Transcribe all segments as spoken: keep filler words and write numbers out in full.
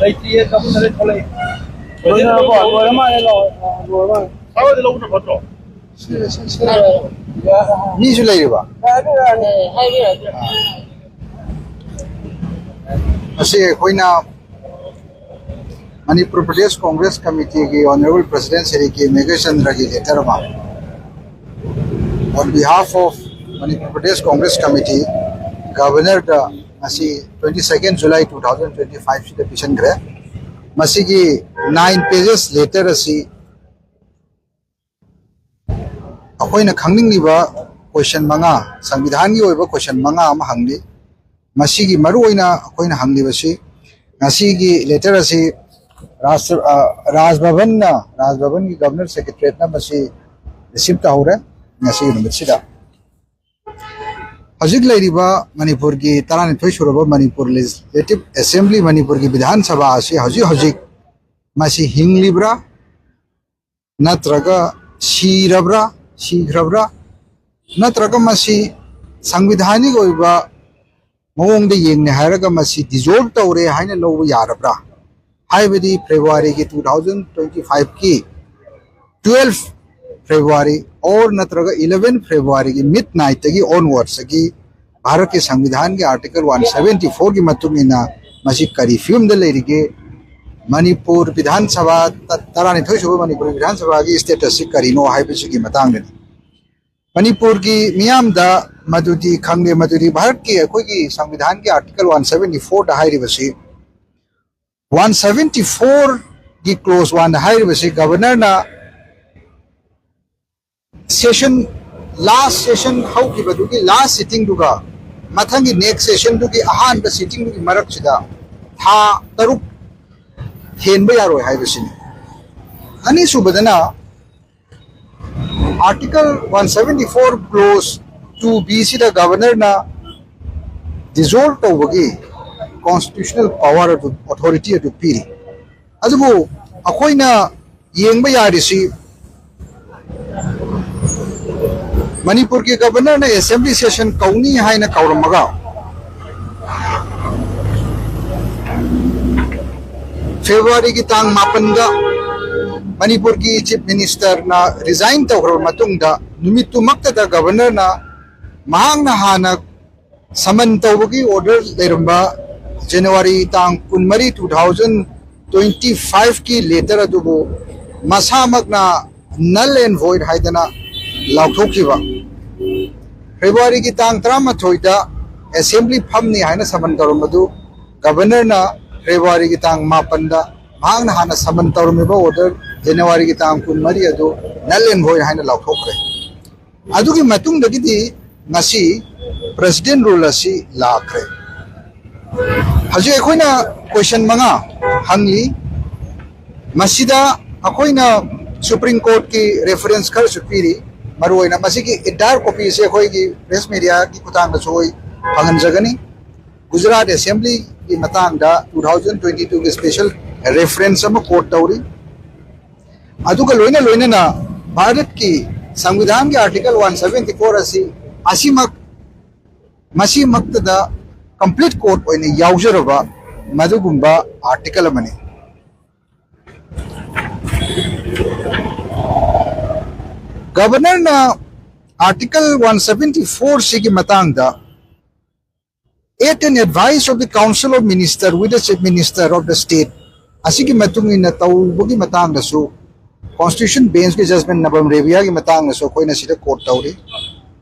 ꯂꯩꯇ꯭ꯔꯤꯌꯦ, ꯀꯛꯄꯗ ꯂꯣꯏ ꯊꯣꯛꯂꯛꯏ꯫ ꯂꯣꯏꯅꯔꯕꯣ? ꯂꯣꯏꯔ ꯃꯥꯜꯂꯦ, ꯂꯥꯛꯑꯣ꯫ ꯂꯣꯏꯔ ꯃꯥꯜꯂꯦ꯫ ꯁꯥꯔ ꯍꯣꯏꯗ ꯂꯧꯕꯅ ꯐꯠꯇ꯭ꯔꯣ? ꯃꯤꯁꯨ ꯂꯩꯔꯤꯕ? ꯉꯁꯤ ꯑꯩꯈꯣꯏꯅ ꯃꯅꯤꯄꯨꯔ ꯄ꯭ꯔꯗꯦꯁ ꯀꯣꯡꯒ꯭ꯔꯦꯁ ꯀꯃꯤꯇꯤꯒꯤ ꯑꯣꯅꯔꯦꯕꯜ ꯄ꯭ꯔꯁꯤꯗꯦꯟ ꯁ꯭ꯔꯤ ꯀꯦ ꯃꯦꯘꯆꯟꯗ꯭ꯔꯒꯤ ꯂꯦꯇꯔ ꯑꯃ on behalf of Manipur Pradesh Congress Committee ꯒꯕꯔꯅꯔꯗ ꯉꯁꯤ twenty second July two thousand twenty five ꯁꯤꯗ ꯄꯤꯁꯤꯟꯈ꯭ꯔꯦ꯫ ꯃꯁꯤꯒꯤ nine pages letter ꯑꯁꯤ ꯑꯩꯈꯣꯏꯅ ꯈꯪꯅꯤꯡꯂꯤꯕ ꯀꯣꯏꯁꯟ ꯃꯉꯥ, ꯁꯪꯕꯤꯙꯥꯟꯒꯤ ꯑꯣꯏꯕ ꯀꯣꯏꯁꯟ ꯃꯉꯥ ꯑꯃ ꯍꯪꯂꯤ꯫ ꯃꯁꯤꯒꯤ ꯃꯔꯨꯑꯣꯏꯅ ꯑꯩꯈꯣꯏꯅ ꯍꯪꯂꯤꯕꯁꯤ, ꯉꯁꯤꯒꯤ ꯂꯦꯇꯔ ꯑꯁꯤ ꯔꯥꯁꯇ꯭ꯔ-, ꯑ, ꯔꯥꯖ ꯚꯕꯟꯅ, ꯔꯥꯖ ꯚꯕꯟꯒꯤ ꯒꯕꯔꯅꯔ ꯁꯦꯀ꯭ꯔꯦꯇꯔꯤꯌꯦꯠꯅ ꯃꯁꯤ ꯔꯤꯁꯤꯞ ꯇꯧꯍꯧꯔꯦ ꯉꯁꯤꯒꯤ ꯅꯨꯃꯤꯠꯁꯤꯗ꯫ ꯍꯧꯖꯤꯛ ꯂꯩꯔꯤꯕ ꯃꯅꯤꯄꯨꯔꯒꯤ ꯇꯔꯥꯅꯤꯊꯣꯏ ꯁꯨꯔꯕ ꯃꯅꯤꯄꯨꯔ ꯂꯦꯖꯤꯁꯂꯦꯇꯤꯚ ꯑꯦꯁꯦꯝꯕ꯭ꯂꯤ, ꯃꯅꯤꯄꯨꯔꯒꯤ ꯕꯤꯙꯥꯟ ꯁꯚꯥ ꯑꯁꯤ ꯍꯧꯖꯤꯛ ꯍꯧꯖꯤꯛ ꯃꯁꯤ ꯍꯤꯡꯂꯤꯕ꯭ꯔꯥ, ꯅꯠꯇ꯭ꯔꯒ ꯁꯤꯔꯕ꯭ꯔꯥ, ꯁꯤꯈ꯭ꯔꯕ꯭ꯔꯥ, ꯅꯠꯇ꯭ꯔꯒ ꯃꯁꯤ ꯁꯪꯕꯤꯙꯥꯅꯤꯛ ꯑꯣꯏꯕ ꯃꯑꯣꯡꯗ ꯌꯦꯡꯅꯦ ꯍꯥꯏꯔꯒ ꯃꯁꯤ ꯗꯤꯖꯣꯜꯕ ꯇꯧꯔꯦ ꯍꯥꯏꯅ ꯂꯧꯕ ꯌꯥꯔꯕ꯭ꯔꯥ? ꯍꯥꯏꯕꯗꯤ ꯐꯦꯕ꯭ꯔꯨꯋꯥꯔꯤꯒꯤ two thousand twenty five ꯀꯤ twelve February or ꯅꯠꯇ꯭ꯔꯒ eleven February ꯒꯤ midnight ꯇꯒꯤ onwards ꯇꯒꯤ ꯚꯥꯔꯠꯀꯤ ꯁꯪꯕꯤꯙꯥꯟꯒꯤ article one seventy four ꯒꯤ ꯃꯇꯨꯡ ꯏꯟꯅ ꯃꯁꯤ ꯀꯔꯤ ꯐꯤꯕꯝꯗ ꯂꯩꯔꯤꯒꯦ? ꯃꯅꯤꯄꯨꯔ ꯕꯤꯙꯥꯟ ꯁꯚꯥ ꯇ-, ꯇꯔꯥꯅꯤꯊꯣꯏ ꯁꯨꯕ ꯃꯅꯤꯄꯨꯔ ꯕꯤꯙꯥꯟ ꯁꯚꯥꯒꯤ status ꯁꯤ ꯀꯔꯤꯅꯣ ꯍꯥꯏꯕꯁꯤꯒꯤ ꯃꯇꯥꯡꯗꯅꯤ꯫ ꯃꯅꯤꯄꯨꯔꯒꯤ ꯃꯤꯌꯥꯝꯗ ꯃꯗꯨꯗꯤ ꯈꯪꯂꯦ, ꯃꯗꯨꯗꯤ ꯚꯥꯔꯠꯀꯤ ꯑꯩꯈꯣꯏꯒꯤ ꯁꯪꯕꯤꯙꯥꯟꯒꯤ article one seventy four ꯗ ꯍꯥꯏꯔꯤꯕꯁꯤ, one seventy four ꯒꯤ clause one ꯗ ꯍꯥꯏꯔꯤꯕꯁꯤ ꯒꯕꯔꯅꯔꯅ session, last session ꯍꯧꯈꯤꯕꯗꯨꯒꯤ last sitting ꯗꯨꯒ ꯃꯊꯪꯒꯤ next session ꯗꯨꯒꯤ ꯑꯍꯥꯟꯕ sitting ꯗꯨꯒꯤ ꯃꯔꯛꯁꯤꯗ ꯊꯥ ꯇꯔꯨꯛ ꯍꯦꯟꯕ ꯌꯥꯔꯣꯏ ꯍꯥꯏꯕꯁꯤꯅꯤ꯫ ꯑꯅꯤꯁꯨꯕꯗꯅ, Article one seventy four clause two B ꯁꯤꯗ ꯒꯕꯔꯅꯔꯅ ꯗꯤꯖꯣꯜꯕ ꯇꯧꯕꯒꯤ ꯀꯣꯟꯁꯇꯤꯇ꯭ꯌꯨꯁꯅꯦꯜ ꯄꯥꯋꯔ ꯑꯗꯨ, ꯑꯣꯊꯣꯔꯤꯇꯤ ꯑꯗꯨ ꯄꯤꯔꯤ꯫ ꯑꯗꯨꯕꯨ ꯑꯩꯈꯣꯏꯅ ꯌꯦꯡꯕ ꯌꯥꯔꯤꯁꯤ, ꯃꯅꯤꯄꯨꯔꯒꯤ ꯒꯕꯔꯅꯔꯅ ꯑꯦꯁꯦꯝꯕ꯭ꯂꯤ ꯁꯦꯁꯟ ꯀꯧꯅꯤ ꯍꯥꯏꯅ ꯀꯧꯔꯝꯃꯒ, ꯐꯦꯕ꯭ꯔꯨꯋꯥꯔꯤꯒꯤ ꯇꯥꯡ ꯃꯥꯄꯟꯗ ꯃꯅꯤꯄꯨꯔꯒꯤ ꯆꯤꯐ ꯃꯤꯅꯤꯁꯇꯔꯅ ꯔꯤꯖꯥꯏꯟ ꯇꯧꯈ꯭ꯔꯕ ꯃꯇꯨꯡꯗ, ꯅꯨꯃꯤꯠꯇꯨꯃꯛꯇꯗ ꯒꯕꯔꯅꯔꯅ ꯃꯍꯥꯛꯅ ꯍꯥꯟꯅ ꯁꯃꯟ ꯇꯧꯕꯒꯤ ꯑꯣꯔꯗꯔ ꯂꯩꯔꯝꯕ ꯖꯅꯋꯥꯔꯤ ꯇꯥꯡ ꯀꯨꯟꯃꯔꯤ, two thousand twenty five ꯀꯤ ꯂꯦꯇꯔ ꯑꯗꯨꯕꯨ ꯃꯁꯥꯃꯛꯅ null and void ꯍꯥꯏꯗꯅ ꯂꯥꯎꯊꯣꯛꯈꯤꯕ꯫ ꯐꯦꯕ꯭ꯔꯨꯋꯥꯔꯤꯒꯤ ꯇꯥꯡ ꯇꯔꯥꯃꯥꯊꯣꯏꯗ ꯑꯦꯁꯦꯝꯕ꯭ꯂꯤ ꯐꯝꯅꯤ ꯍꯥꯏꯅ ꯁꯃꯟ ꯇꯧꯔꯝꯕꯗꯨ, ꯒꯕꯔꯅꯔꯅ ꯐꯦꯕ꯭ꯔꯨꯋꯥꯔꯤꯒꯤ ꯇꯥꯡ ꯃꯥꯄꯟꯗ ꯃꯍꯥꯛꯅ ꯍꯥꯟꯅ ꯁꯃꯟ ꯇꯧꯔꯝꯃꯤꯕ ꯑꯣꯔꯗꯔ ꯖꯅꯋꯥꯔꯤꯒꯤ ꯇꯥꯡ ꯀꯨꯟꯃꯔꯤ ꯑꯗꯨ null and void ꯍꯥꯏꯅ ꯂꯥꯎꯊꯣꯛꯈ꯭ꯔꯦ꯫ ꯑꯗꯨꯒꯤ ꯃꯇꯨꯡꯗꯒꯤꯗꯤ ꯉꯁꯤ ꯄ꯭ꯔꯦꯁꯤꯗꯦꯟ ꯔꯨꯜ ꯑꯁꯤ ꯂꯥꯛꯈ꯭ꯔꯦ꯫ ꯍꯧꯖꯤꯛ ꯑꯩꯈꯣꯏꯅ ꯀꯣꯏꯁꯟ ꯃꯉꯥ ꯍꯪꯂꯤ꯫ ꯃꯁꯤꯗ ꯑꯩꯈꯣꯏꯅ ꯁꯨꯄ꯭ꯔꯤꯝ ꯀꯣꯔꯠꯀꯤ ꯔꯦꯐꯔꯦꯟꯁ ꯈꯔꯁꯨ ꯄꯤꯔꯤ꯫ ꯃꯔꯨꯑꯣꯏꯅ ꯃꯁꯤꯒꯤ entire copy ꯑꯁꯤ ꯑꯩꯈꯣꯏꯒꯤ ꯄ꯭ꯔꯦꯁ ꯃꯦꯗꯤꯌꯥꯒꯤ ꯈꯨꯠꯊꯥꯡꯗꯁꯨ ꯑꯩ ꯐꯪꯍꯟꯖꯒꯅꯤ꯫ ꯒꯨꯖꯔꯥꯠ ꯑꯦꯁꯦꯝꯕ꯭ꯂꯤꯒꯤ ꯃꯇꯥꯡꯗ two thousand twenty two ꯒꯤ ꯁ꯭ꯄꯦꯁꯦꯜ ꯔꯦꯐꯔꯦꯟꯁ ꯑꯃ ꯀꯣꯠ ꯇꯧꯔꯤ꯫ ꯑꯗꯨꯒ ꯂꯣꯏꯅ ꯂꯣꯏꯅꯅ ꯚꯥꯔꯠꯀꯤ ꯁꯪꯕꯤꯙꯥꯟꯒꯤ Article one seventy four ꯑꯁꯤ, ꯑꯁꯤꯃꯛ, ꯃꯁꯤꯃꯛꯇꯗ ꯀꯝꯄ꯭ꯂꯤꯠ ꯀꯣꯠ ꯑꯣꯏꯅ ꯌꯥꯎꯖꯔꯕ ꯃꯗꯨꯒꯨꯝꯕ ꯑꯥꯔꯇꯤꯀꯜ ꯑꯃꯅꯤ꯫ ꯒꯕꯔꯅꯔꯅ Article one seventy four ꯁꯤꯒꯤ ꯃꯇꯥꯡꯗ, "At an advice of the Council of Minister with the Chief Minister of the State" ꯑꯁꯤꯒꯤ ꯃꯇꯨꯡ ꯏꯟꯅ ꯇꯧꯕꯒꯤ ꯃꯇꯥꯡꯗꯁꯨ, ꯀꯣꯟꯁꯇꯤꯇ꯭ꯌꯨꯁꯟ ꯕꯦꯟꯁꯀꯤ ꯖꯖꯃꯦꯟ ꯅꯕꯝ ꯔꯦꯕꯤꯌꯥꯒꯤ ꯃꯇꯥꯡꯗꯁꯨ ꯑꯩꯈꯣꯏꯅ ꯁꯤꯗ ꯀꯣꯠ ꯇꯧꯔꯤ꯫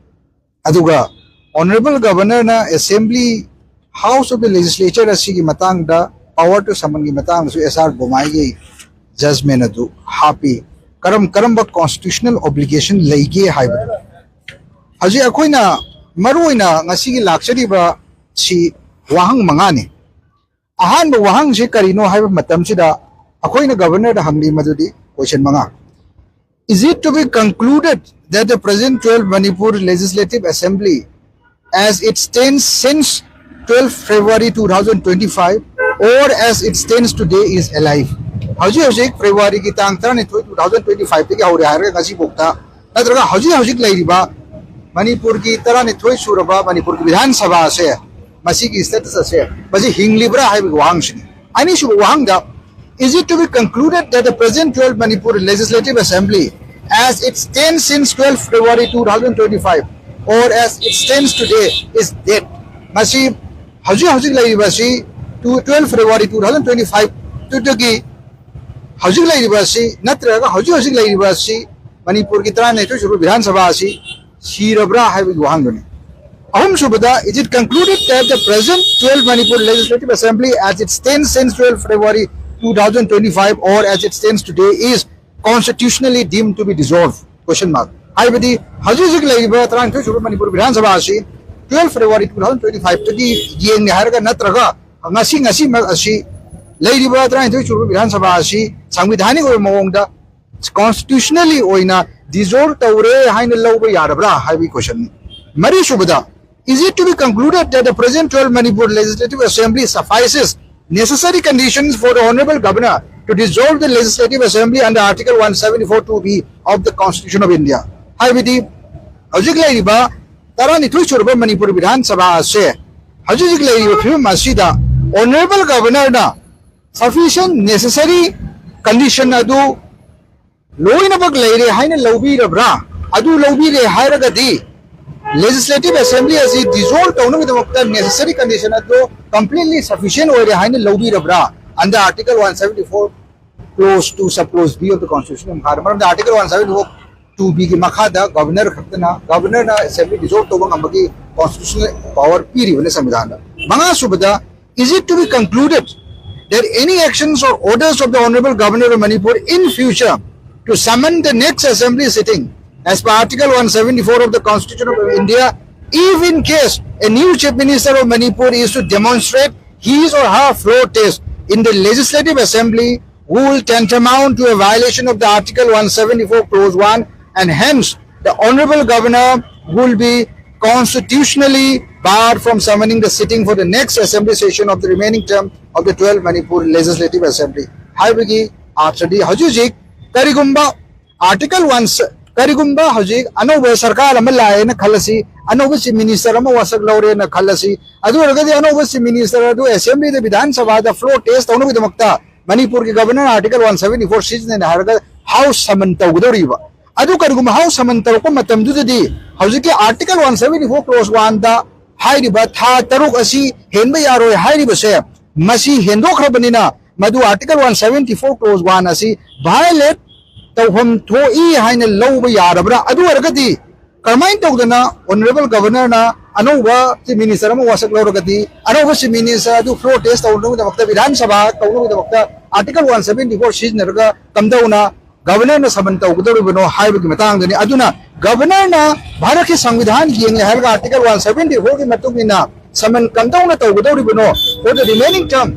ꯑꯗꯨꯒ ꯑꯣꯅꯔꯦꯕꯜ ꯒꯕꯔꯅꯔꯅ assembly, House of the Legislature ꯑꯁꯤꯒꯤ ꯃꯇꯥꯡꯗ, power to summonꯒꯤ ꯃꯇꯥꯡꯗꯁꯨ ꯑꯦꯁ ꯑꯥꯔ ꯕꯣꯃꯥꯏꯒꯤ ꯖꯖꯃꯦꯟ ꯑꯗꯨ ꯍꯥꯞꯄꯤ꯫ ꯀꯔꯝ ꯀꯔꯝꯕ ꯀꯣꯟꯁꯇꯤꯇ꯭ꯌꯨꯁꯅꯦꯜ ꯑꯣꯕ꯭ꯂꯤꯒꯦꯁꯟ ꯂꯩꯒꯦ ꯍꯥꯏꯕꯗꯨ꯫ ꯍꯧꯖꯤꯛ ꯑꯩꯈꯣꯏꯅ ꯃꯔꯨꯑꯣꯏꯅ ꯉꯁꯤꯒꯤ ꯂꯥꯛꯆꯔꯤꯕ ꯁꯤ ꯋꯥꯍꯪ ꯃꯉꯥꯅꯤ꯫ ꯑꯍꯥꯟꯕ ꯋꯥꯍꯪꯁꯤ ꯀꯔꯤꯅꯣ ꯍꯥꯏꯕ ꯃꯇꯝꯁꯤꯗ ꯑꯩꯈꯣꯏꯅ ꯒꯕꯔꯅꯔꯗ ꯍꯪꯂꯤ ꯃꯗꯨꯗꯤ, ꯀꯣꯏꯁꯟ ꯃꯉꯥ: Is it to be concluded that the present twelfth Manipur Legislative Assembly, as it stands since twelfth February two thousand twenty-five, or as it stands today, is alive? ꯍꯧꯖꯤꯛ ꯍꯧꯖꯤꯛ ꯐꯦꯕ꯭ꯔꯨꯋꯥꯔꯤꯒꯤ ꯇꯥꯡ ꯇꯔꯥꯅꯤꯊꯣꯏ, two thousand twenty-five ꯗꯒꯤ ꯍꯧꯔꯦ ꯍꯥꯏꯔꯒ ꯉꯁꯤꯐꯥꯎꯗ, ꯅꯠꯇ꯭ꯔꯒ ꯍꯧꯖꯤꯛ ꯍꯧꯖꯤꯛ ꯂꯩꯔꯤꯕ ꯃꯅꯤꯄꯨꯔꯒꯤ ꯇꯔꯥꯅꯤꯊꯣꯏ ꯁꯨꯔꯕ ꯃꯅꯤꯄꯨꯔꯒꯤ ꯕꯤꯙꯥꯟ ꯁꯚꯥ ꯑꯁꯦ, ꯃꯁꯤꯒꯤ ꯁ꯭ꯇꯦꯇꯁ ꯑꯁꯦ, ꯃꯁꯤ ꯍꯤꯡꯂꯤꯕ꯭ꯔꯥ ꯍꯥꯏꯕꯒꯤ ꯋꯥꯍꯪꯁꯤꯅꯤ꯫ ꯑꯅꯤꯁꯨꯕ ꯋꯥꯍꯪꯗ, is it to be concluded that the present twelfth Manipur Legislative Assembly, as it stands since twelfth February two thousand twenty-five, or as it stands today, is dead? ꯃꯁꯤ ꯍꯧꯖꯤꯛ ꯍꯧꯖꯤꯛ ꯂꯩꯔꯤꯕ ꯑꯁꯤ, twelfth February two thousand twenty-five ꯗꯒꯤ ꯍꯧꯖꯤꯛ ꯂꯩꯔꯤꯕ ꯑꯁꯤ, ꯅꯠꯇ꯭ꯔꯒ ꯍꯧꯖꯤꯛ ꯍꯧꯖꯤꯛ ꯂꯩꯔꯤꯕ ꯑꯁꯤ, ꯃꯅꯤꯄꯨꯔꯒꯤ ꯇꯔꯥꯅꯤꯊꯣꯏ ꯁꯨꯕ ꯕꯤꯙꯥꯟ ꯁꯚꯥ ꯑꯁꯤ ꯁꯤꯔꯕ꯭ꯔꯥ ꯍꯥꯏꯕꯒꯤ ꯋꯥꯍꯪꯗꯨꯅꯤ꯫ ꯑꯍꯨꯝꯁꯨꯕꯗ, is it concluded that the present twelfth Manipur Legislative Assembly, as it stands since twelfth February two thousand twenty-five, or as it stands today, is constitutionally deemed to be dissolved? Question mark. ꯍꯥꯏꯕꯗꯤ, ꯍꯧꯖꯤꯛ ꯍꯧꯖꯤꯛ ꯂꯩꯔꯤꯕ ꯇꯔꯥꯅꯤꯊꯣꯏ ꯁꯨꯕ ꯃꯅꯤꯄꯨꯔ ꯕꯤꯙꯥꯟ ꯁꯚꯥ ꯑꯁꯤ twelfth February two thousand twenty-five ꯗꯒꯤ ꯌꯦꯡꯅꯤ ꯍꯥꯏꯔꯒ, ꯅꯠꯇ꯭ꯔꯒ ꯉꯁꯤ ꯉꯁꯤꯃꯛ ꯑꯁꯤ ꯂꯩꯔꯤꯕ ꯇꯔꯥꯅꯤꯊꯣꯏ ꯁꯨꯕ ꯕꯤꯙꯥꯟ ꯁꯚꯥ ꯑꯁꯤ ꯁꯪꯕꯤꯙꯥꯅꯤꯛ ꯑꯣꯏꯕ ꯃꯑꯣꯡꯗ, constitutionally ꯑꯣꯏꯅ dissolve ꯇꯧꯔꯦ ꯍꯥꯏꯅ ꯂꯧꯕ ꯌꯥꯔꯕ꯭ꯔꯥ ꯍꯥꯏꯕꯒꯤ ꯀꯣꯏꯁꯟꯅꯤ꯫ ꯃꯔꯤꯁꯨꯕꯗ, is it to be concluded that the present twelfth Manipur Legislative Assembly suffices necessary conditions for the Honorable Governor to dissolve the Legislative Assembly under Article one seventy-four two B of the Constitution of India? ꯍꯥꯏꯕꯗꯤ, ꯍꯧꯖꯤꯛ ꯂꯩꯔꯤꯕ ꯇꯔꯥꯅꯤꯊꯣꯏ ꯁꯨꯔꯕ ꯃꯅꯤꯄꯨꯔ ꯕꯤꯙꯥꯟ ꯁꯚꯥ ꯑꯁꯦ ꯍꯧꯖꯤꯛ ꯍꯧꯖꯤꯛ ꯂꯩꯔꯤꯕ ꯐꯤꯕꯝ ꯑꯁꯤꯗ Honorable Governorꯅ sufficient necessary condition ꯑꯗꯨ ꯂꯣꯏꯅꯃꯛ ꯂꯩꯔꯦ ꯍꯥꯏꯅ ꯂꯧꯕꯤꯔꯕ꯭ꯔꯥ? ꯑꯗꯨ ꯂꯧꯕꯤꯔꯦ ꯍꯥꯏꯔꯒꯗꯤ, Legislative Assembly ꯑꯁꯤ dissolve ꯇꯧꯅꯕꯒꯤꯗꯃꯛꯇ necessary condition ꯑꯗꯨ completely sufficient ꯑꯣꯏꯔꯦ ꯍꯥꯏꯅ ꯂꯧꯕꯤꯔꯕ꯭ꯔꯥ? Under Article one seventy-four, clause two, sub clause B of the Constitution ꯃꯈꯥꯗ, ꯃꯔꯝꯗꯤ Article one seventy-four two B ꯒꯤ ꯃꯈꯥꯗ Governor ꯈꯛꯇꯅ, Governorꯅ Assembly dissolve ꯇꯧꯕ ꯉꯝꯕꯒꯤ constitutional power ꯄꯤꯔꯤꯕꯅꯤ ꯁꯪꯕꯤꯙꯥꯟꯗ꯫ ꯃꯉꯥꯁꯨꯕꯗ, is it to be concluded that any actions or orders of the Honorable Governor of Manipur in future to summon the next assembly sitting as per Article one seventy-four of the Constitution of India, if in case a new Chief Minister of Manipur is to demonstrate his or her floor test in the Legislative Assembly will tantamount to a violation of the Article one seventy-four, Clause one, and hence the Honorable Governor will be constitutionally barred from summoning the sitting for the next assembly session of the remaining term of the twelfth Manipur Legislative Assembly. ꯍꯥꯏꯕꯒꯤ ꯑꯥꯔꯊꯗꯤ ꯍꯧꯖꯤꯛ ꯍꯧꯖꯤꯛ ꯀꯔꯤꯒꯨꯝꯕ article one, ꯀꯔꯤꯒꯨꯝꯕ ꯍꯧꯖꯤꯛ ꯑꯅꯧꯕ ꯁꯔꯀꯥꯔ ꯑꯃ ꯂꯥꯛꯑꯦꯅ ꯈꯜꯂꯁꯤ, ꯑꯅꯧꯕ ꯆꯤꯐ ꯃꯤꯅꯤꯁꯇꯔ ꯑꯃ ꯋꯥꯁꯛ ꯂꯧꯔꯦꯅ ꯈꯜꯂꯁꯤ, ꯑꯗꯨ ꯑꯣꯏꯔꯒꯗꯤ ꯑꯅꯧꯕ ꯆꯤꯐ ꯃꯤꯅꯤꯁꯇꯔ ꯑꯗꯨ ꯑꯦꯁꯦꯝꯕ꯭ꯂꯤꯗ, ꯕꯤꯙꯥꯟ ꯁꯚꯥꯗ ꯐ꯭ꯂꯣꯔ ꯇꯦꯁ ꯇꯧꯅꯕꯒꯤꯗꯃꯛꯇ ꯃꯅꯤꯄꯨꯔꯒꯤ governor article one seventy four ꯁꯤꯖꯤꯟꯅꯩꯅ ꯍꯥꯏꯔꯒ ꯍꯥꯎꯁ ꯁꯃꯟ ꯇꯧꯒꯗꯧꯔꯤꯕ꯫ ꯑꯗꯨ ꯀꯔꯤꯒꯨꯝꯕ ꯍꯥꯎꯁ ꯁꯃꯟ ꯇꯧꯔꯛꯄ ꯃꯇꯝꯗꯨꯗꯗꯤ ꯍꯧꯖꯤꯛꯀꯤ article one seventy four close ꯋꯥꯟꯗ ꯍꯥꯏꯔꯤꯕ ꯊꯥ ꯇꯔꯨꯛ ꯑꯁꯤ ꯍꯦꯟꯕ ꯌꯥꯔꯣꯏ ꯍꯥꯏꯔꯤꯕꯁꯦ, ꯃꯁꯤ ꯍꯦꯟꯗꯣꯛꯈ꯭ꯔꯕꯅꯤꯅ ꯃꯗꯨ article one seventy four close one ꯑꯁꯤ ꯚꯥꯏꯑꯣꯂꯦꯠ ꯇꯧꯐꯝ ꯊꯣꯛꯏ ꯍꯥꯏꯅ ꯂꯧꯕ ꯌꯥꯔꯕ꯭ꯔꯥ? ꯑꯗꯨ ꯑꯣꯏꯔꯒꯗꯤ ꯀꯔꯝꯍꯥꯏꯅ ꯇꯧꯗꯅ ꯑꯣꯅꯔꯦꯕꯜ ꯒꯕꯔꯅꯔꯅ ꯑꯅꯧꯕ ꯆꯤꯐ ꯃꯤꯅꯤꯁꯇꯔ ꯑꯃ ꯋꯥꯁꯛ ꯂꯧꯔꯒꯗꯤ, ꯑꯅꯧꯕ ꯆꯤꯐ ꯃꯤꯅꯤꯁꯇꯔ ꯑꯗꯨ ꯐ꯭ꯂꯣꯔ ꯇꯦꯁ ꯇꯧꯅꯕꯒꯤꯗꯃꯛꯇ, ꯕꯤꯙꯥꯟ ꯁꯚꯥ ꯇꯧꯅꯕꯒꯤꯗꯃꯛꯇ ꯑꯥꯔꯇꯤꯀꯜ ꯋꯥꯟ ꯁꯚꯦꯟꯇꯤ ꯐꯣꯔ ꯁꯤꯖꯤꯟꯅꯔꯒ ꯀꯝꯗꯧꯅ ꯒꯕꯔꯅꯔꯅ ꯁꯃꯟ ꯇꯧꯒꯗꯧꯔꯤꯕꯅꯣ ꯍꯥꯏꯕꯒꯤ ꯃꯇꯥꯡꯗꯅꯤ꯫ ꯑꯗꯨꯅ ꯒꯕꯔꯅꯔꯅ ꯚꯥꯔꯠꯀꯤ ꯁꯪꯕꯤꯙꯥꯟ ꯌꯦꯡꯂꯦ ꯍꯥꯏꯔꯒ ꯑꯥꯔꯇꯤꯀꯜ ꯋꯥꯟ ꯁꯚꯦꯟꯇꯤ ꯐꯣꯔꯒꯤ ꯃꯇꯨꯡ ꯏꯟꯅ ꯁꯃꯟ ꯀꯝꯗꯧꯅ ꯇꯧꯒꯗꯧꯔꯤꯕꯅꯣ? For the remaining term,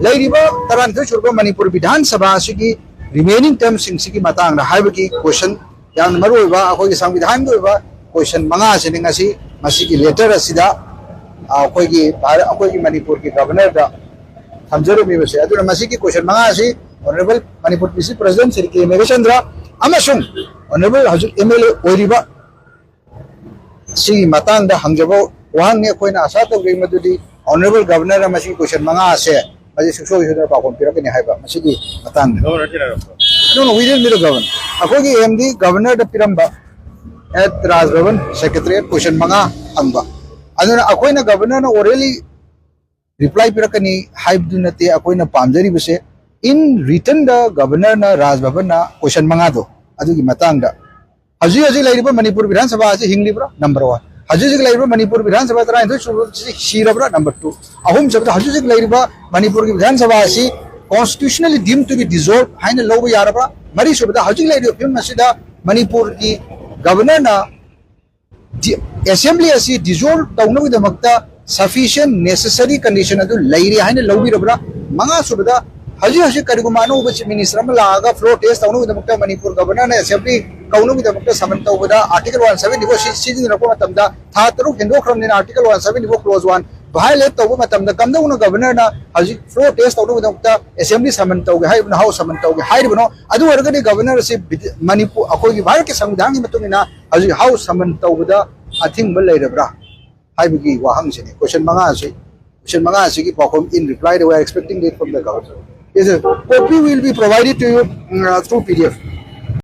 ꯂꯩꯔꯤꯕ ꯇꯔꯥꯅꯤꯊꯣꯏ ꯁꯨꯔꯕ ꯃꯅꯤꯄꯨꯔ ꯕꯤꯙꯥꯟ ꯁꯚꯥ ꯑꯁꯤꯒꯤ ꯔꯤꯃꯦꯅꯤꯡ ꯇꯔꯝꯁꯤꯡꯁꯤꯒꯤ ꯃꯇꯥꯡꯗ ꯍꯥꯏꯕꯒꯤ ꯀꯣꯏꯁꯟ, ꯌꯥꯝꯅ ꯃꯔꯨꯑꯣꯏꯕ ꯑꯩꯈꯣꯏꯒꯤ ꯁꯪꯕꯤꯙꯥꯟꯒꯤ ꯑꯣꯏꯕ ꯀꯣꯏꯁꯟ ꯃꯉꯥꯁꯤꯅꯤ ꯉꯁꯤ ꯃꯁꯤꯒꯤ ꯂꯦꯇꯔ ꯑꯁꯤꯗ, ꯑ, ꯑꯩꯈꯣꯏꯒꯤ ꯚꯥꯔꯠ, ꯑꯩꯈꯣꯏꯒꯤ ꯃꯅꯤꯄꯨꯔꯒꯤ ꯒꯕꯔꯅꯔꯗ ꯊꯝꯖꯔꯝꯃꯤꯕꯁꯦ꯫ ꯑꯗꯨꯅ ꯃꯁꯤꯒꯤ ꯀꯣꯏꯁꯟ ꯃꯉꯥ ꯑꯁꯤ ꯑꯣꯅꯔꯦꯕꯜ ꯃꯅꯤꯄꯨꯔ ꯄꯤ ꯁꯤ ꯄ꯭ꯔꯦꯁꯤꯗꯦꯟ ꯁ꯭ꯔꯤ ꯀꯦ ꯃꯦꯘꯆꯟꯗ꯭ꯔ ꯑꯃꯁꯨꯡ ꯑꯣꯅꯔꯦꯕꯜ ꯍꯧꯖꯤꯛ ꯑꯦꯝ ꯑꯦꯜ ꯑꯦ ꯑꯣꯏꯔꯤꯕ ꯁꯤꯒꯤ ꯃꯇꯥꯡꯗ ꯍꯪꯖꯕ ꯋꯥꯍꯪꯅꯤ꯫ ꯑꯩꯈꯣꯏꯅ ꯑꯁꯥ ꯇꯧꯖꯩ ꯃꯗꯨꯗꯤ ꯑꯣꯅꯔꯦꯕꯜ ꯒꯕꯔꯅꯔꯅ ꯃꯁꯤꯒꯤ ꯀꯣꯏꯁꯟ ꯃꯉꯥ ꯑꯁꯦ ꯃꯁꯤ ꯁꯨꯡꯁꯣꯏ ꯁꯣꯏꯗꯅ ꯄꯥꯎꯈꯨꯝ ꯄꯤꯔꯛꯀꯅꯤ ꯍꯥꯏꯕ ꯃꯁꯤꯒꯤ ꯃꯇꯥꯡꯗ꯫ ꯒꯕꯔꯅꯔ ꯊꯦꯡꯅꯔꯕ꯭ꯔꯣ? No, no, we didn't meet the governor. ꯑꯩꯈꯣꯏꯒꯤ ꯑꯦꯝꯗꯤ ꯒꯕꯔꯅꯔꯗ ꯄꯤꯔꯝꯕ at ꯔꯥꯖ ꯚꯕꯟ ꯁꯦꯀ꯭ꯔꯦꯇꯔꯤꯌꯦꯠ ꯀꯣꯏꯁꯟ ꯃꯉꯥ ꯍꯪꯕ꯫ ꯑꯗꯨꯅ ꯑꯩꯈꯣꯏꯅ ꯒꯕꯔꯅꯔꯅ ꯑꯣꯔꯦꯂꯤ ꯔꯤꯄ꯭ꯂꯥꯏ ꯄꯤꯔꯛꯀꯅꯤ ꯍꯥꯏꯕꯗꯨ ꯅꯠꯇꯦ ꯑꯩꯈꯣꯏꯅ ꯄꯥꯝꯖꯔꯤꯕꯁꯦ꯫ ꯏꯟ ꯔꯤꯇꯟꯗ ꯒꯕꯔꯅꯔꯅ ꯔꯥꯖ ꯚꯕꯟꯅ ꯀꯣꯏꯁꯟ ꯃꯉꯥꯗꯣ ꯑꯗꯨꯒꯤ ꯃꯇꯥꯡꯗ ꯍꯧꯖꯤꯛ ꯍꯧꯖꯤꯛ ꯂꯩꯔꯤꯕ ꯃꯅꯤꯄꯨꯔ ꯕꯤꯙꯥꯟ ꯁꯚꯥ ꯑꯁꯤ ꯍꯤꯡꯂꯤꯕ꯭ꯔꯥ? Number one. ꯍꯧꯖꯤꯛ ꯍꯧꯖꯤꯛ ꯂꯩꯔꯤꯕ ꯃꯅꯤꯄꯨꯔ ꯕꯤꯙꯥꯟ ꯁꯚꯥ ꯇꯔꯥꯅꯤꯊꯣꯏ ꯁꯨꯕꯁꯤ ꯁꯤꯔꯕ꯭ꯔꯥ? Number two. ꯑꯍꯨꯝ ꯁꯨꯕꯗ ꯍꯧꯖꯤꯛ ꯍꯧꯖꯤꯛ ꯂꯩꯔꯤꯕ ꯃꯅꯤꯄꯨꯔꯒꯤ ꯕꯤꯙꯥꯟ ꯁꯚꯥ ꯑꯁꯤ constitutionally deemed to be dissolved ꯍꯥꯏꯅ ꯂꯧꯕ ꯌꯥꯔꯕ꯭ꯔꯥ? ꯃꯔꯤ ꯁꯨꯕꯗ ꯍꯧꯖꯤꯛ ꯂꯩꯔꯤꯕ ꯐꯤꯕꯝ ꯑꯁꯤꯗ ꯃꯅꯤꯄꯨꯔꯒꯤ ꯒꯕꯔꯅꯔꯅ ꯗꯤ-, ꯑꯦꯁꯦꯝꯕ꯭ꯂꯤ ꯑꯁꯤ ꯗꯤꯖꯣꯜꯕ ꯇꯧꯅꯕꯒꯤꯗꯃꯛꯇ sufficient necessary condition ꯑꯗꯨ ꯂꯩꯔꯦ ꯍꯥꯏꯅ ꯂꯧꯕꯤꯔꯕ꯭ꯔꯥ? ꯃꯉꯥ ꯁꯨꯕꯗ, ꯍꯧꯖꯤꯛ ꯍꯧꯖꯤꯛ ꯀꯔꯤꯒꯨꯝꯕ ꯑꯅꯧꯕ chief minister ꯑꯃ ꯂꯥꯛꯑꯒ floor test ꯇꯧꯅꯕꯒꯤꯗꯃꯛꯇ ꯃꯅꯤꯄꯨꯔ governorꯅ assembly ꯀꯧꯅꯕꯒꯤꯗꯃꯛꯇ summon ꯇꯧꯕꯗ article one seventy four ꯁꯤ ꯁꯤꯖꯤꯟꯅꯔꯛꯄ ꯃꯇꯝꯗ, ꯊꯥ ꯇꯔꯨꯛ ꯍꯦꯟꯗꯣꯛꯈ꯭ꯔꯕꯅꯤꯅ article one seventy four clause one violate ꯇꯧꯕ ꯃꯇꯝꯗ ꯀꯝꯗꯧꯅ governorꯅ ꯍꯧꯖꯤꯛ floor test ꯇꯧꯅꯕꯒꯤꯗꯃꯛꯇ assembly summon ꯇꯧꯒꯦ ꯍꯥꯏꯔꯤꯕꯅꯣ, house summon ꯇꯧꯒꯦ ꯍꯥꯏꯔꯤꯕꯅꯣ? ꯑꯗꯨ ꯑꯣꯏꯔꯒꯗꯤ governorꯁꯤ ꯃꯅꯤꯄꯨꯔ, ꯑꯩꯈꯣꯏꯒꯤ ꯚꯥꯔꯠꯀꯤ ꯁꯪꯕꯤꯙꯥꯟꯒꯤ ꯃꯇꯨꯡ ꯏꯟꯅ ꯍꯧꯖꯤꯛ house summon ꯇꯧꯕꯗ ꯑꯊꯤꯡꯕ ꯂꯩꯔꯕ꯭ꯔꯥ ꯍꯥꯏꯕꯒꯤ ꯋꯥꯍꯪꯁꯤꯅꯤ꯫ Question ꯃꯉꯥ ꯑꯁꯤ, question ꯃꯉꯥ ꯑꯁꯤꯒꯤ ꯄꯥꯎꯈꯨꯝ, in reply, we are expecting it from the government. Yes, sir. Copy will be provided to you, mm, uh, through P D F.